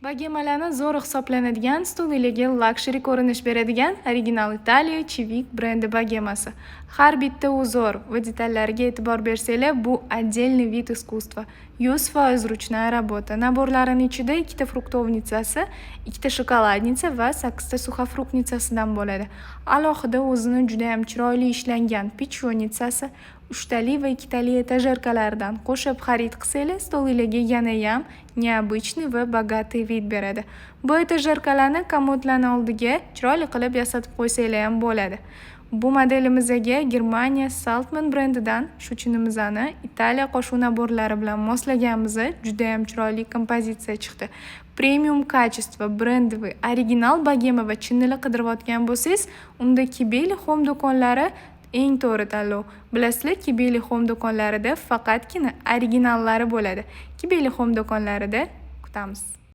Bogemalarni zo'ri hisoblanadigan, stoliga luxury ko'rinish beradigan original Italiya Chivik brendi bogemasi. Har bitta узор va detallariga e'tibor bersanglar, bu отдельный вид искусства. 100% ручная работа. Набор larini ichida ikkita фруктовница si, ikkita шоколадница va sakkizta сухофруктница sidan bo'ladi. Alohida o'zini judayam chiroyli ishlangan печеница si, uchtali va ikkitali этажерка lardan qo'shib xarid qilsanglar, stolinglarga yanayam необычный va богатый вид beradi. Bu этажерка larni komodlarni oldiga chiroyli qilib yasatib qo'ysanglar ham bo'ladi. Bu modelimizga Germaniya Saltman brendidan shu chinimizni Italiya qoshiq набор lari bilan moslaganmiz, judayam chiroyli kompozitsiya chiqdi. Premium качество, брендовый, original bogema va chinnili qidirayotgan bo'lsangiz, unda Kibeli Home do'konlari eng to'g'ri tanlov. Bilasizlar, Kibeli Home do'konlarida faqatgina originallari bo'ladi. Kibeli Home do'konlarida kutamiz.